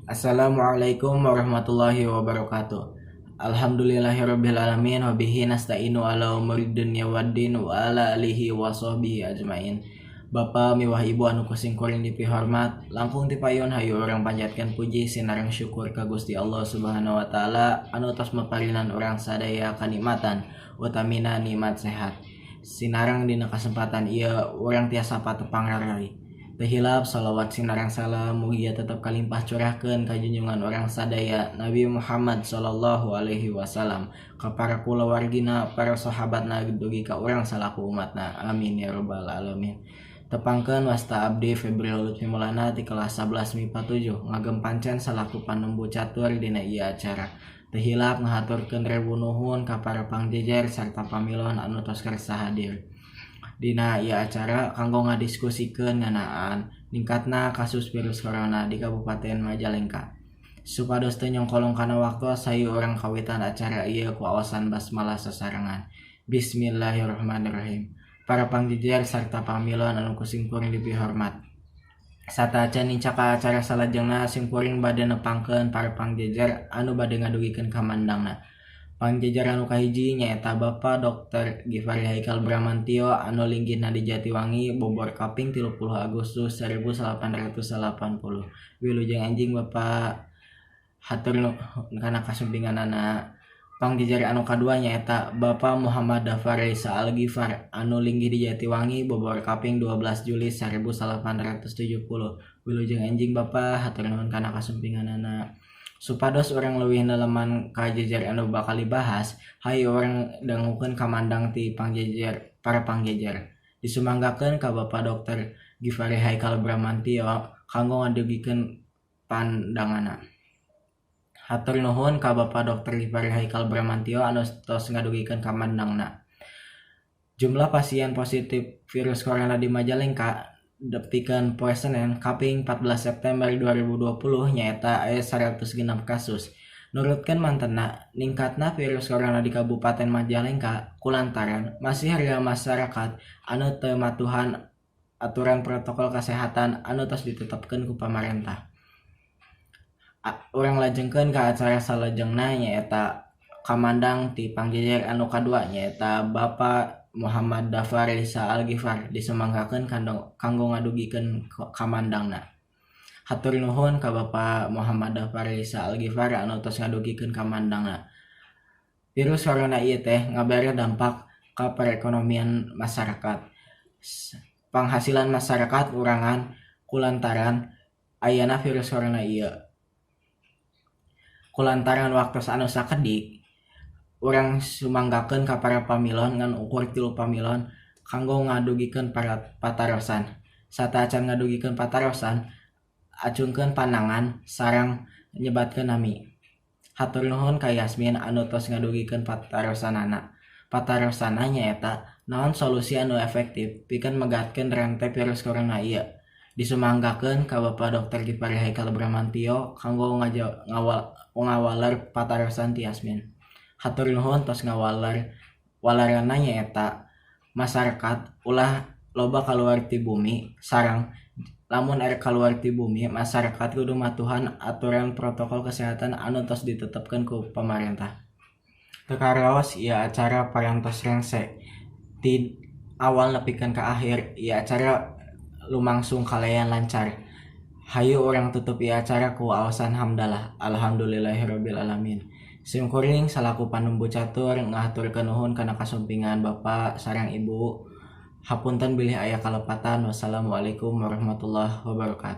Assalamualaikum warahmatullahi wabarakatuh. Alhamdulillahirabbil alamin, wa bihi nasta'inu ala umuri dunya waddin, wa ala alihi wa sahbihi ajmain. Bapak miwah Ibu anu ku simkuring dipihormat, langkung ti payun hayu urang panjatkeun puji sinareng syukur ka Gusti Allah Subhanahu wa taala anu tos maparinan urang sadaya kanikmatan, utamina nikmat sehat. Sinareng dina kasempatan ieu urang tiasa patepang rarari. Teu hilap shalawat sinareng salam mugia tetep kalimpah curahkeun ka junjungan urang sadaya, Nabi Muhammad sallallahu alaihi wasallam, ka para kulawargina, para sahabatna, dugi ka urang salaku umatna. Amin ya rabbal alamin. Tepangkeun, wasta abdi Febri Lutfi Maulana ti kelas 11 MIPA 7, ngagem pancen salaku panumbu catur dina ieu acara. Teu hilap ngahaturkeun rebu nuhun ka para pangjejer sarta pamilon anu tos kersa hadir dina ieu acara kanggo ngadiskusikeun ngeunaan ningkatna kasus virus corona di Kabupaten Majalengka. Supados teu nyongkolong kana waktos, hayu urang kawitan acara ieu ku aosan basmalah sasarengan. Bismillahirrahmanirrahim. Para pangjejer sarta pamilon anu ku simkuring dipihormat, sateuacan nincak ka acara salajengna, simkuring bade nepangkeun para pangjejer anu bade ngadugikeun kamandangna. Pangjejer anu kahiji nyaeta Bapak Dr. Gifari Haikal Bramantio anu linggihna di Jatiwangi, bobor kaping 30 Agustus 1880. Wilujeng enjing, Bapak, hatur nuhun kana kasumpinganana. Pangjejer anu kadua nyaeta Bapak Muhammad Dafar Reza Al Gifar anu linggih di Jatiwangi, bobor kaping 12 Juli 1870. Wilujeng enjing, Bapak, hatur nuhun kana kasumpinganana. Supados urang leuwih neleman ka jejer anu bakal dibahas, hayu urang dangukeun kamandang ti pangjejer para pangjejer. Disumanggakeun ka Bapak Dr. Gifari Haikal Bramantio kanggo ngadugikeun pandanganna. Hatur nuhun ka Bapak Dr. Gifari Haikal Bramantio anu tos ngadugikeun kamandangna. Jumlah pasien positif virus corona di Majalengka nepikeun poe Senen kaping 14 September 2020 nyaeta aya 106 kasus. Nurutkeun mantenna, ningkatna virus corona di Kabupaten Majalengka kulantaran masih aya masyarakat anu teu matuhan aturan protokol kesehatan anu tos ditetepkeun ku pamarentah. Urang lajengkeun ka acara salajengna, nyaeta kamandang ti pangjejer anu kadua, nyaeta Bapak Muhammad Dafar Reza Al Gifar, disumanggakeun kanggo ngadugikeun kamandangna. Hatur nuhun ka Bapak Muhammad Dafar Reza Al Gifar anu tos ngadugikeun kamandangna. Virus corona ieu teh ngabere dampak ka perekonomian masyarakat. Panghasilan masyarakat ngurangan kulantaran ayana virus corona ieu. Kulantaran waktos anu sakedik, urang sumanggakeun ka para pamilon ngan ukur tilu pamilon kanggo ngadugikeun para patarosan. Sateuacan ngadugikeun patarosan, acungkeun panangan sareng nyebatkeun nami. Hatur nuhun ka Yasmin anu tos ngadugikeun patarosanana. Patarosanna nyaeta naon solusi anu efektif pikeun megatkeun rante virus corona ieu. Disumanggakeun ka Bapak Dr. Gifari Haikal Bramantio kanggo ngawaler patarosan ti Yasmin. Hatur nuhun tos ngawaler. Waleranna nyaeta masyarakat ulah loba kaluar ti bumi, sareng lamun erek kaluar ti bumi, masyarakat kudu matuhan aturan protokol kesehatan anu tos ditetepkeun ku pamarentah. Teu karaos ieu acara parantos rengse. Ti awal nepikeun ka akhir, ieu acara lumangsung kalayan lancar. Hayu urang tutup ieu acara ku aosan hamdalah. Alhamdulillahirabbil alamin. Simkuring salaku panumbu catur ngahaturkeun nuhun kana kasumpingan Bapak sareng Ibu. Hapunten bilih aya kalepatan. Wassalamualaikum warahmatullahi wabarakatuh.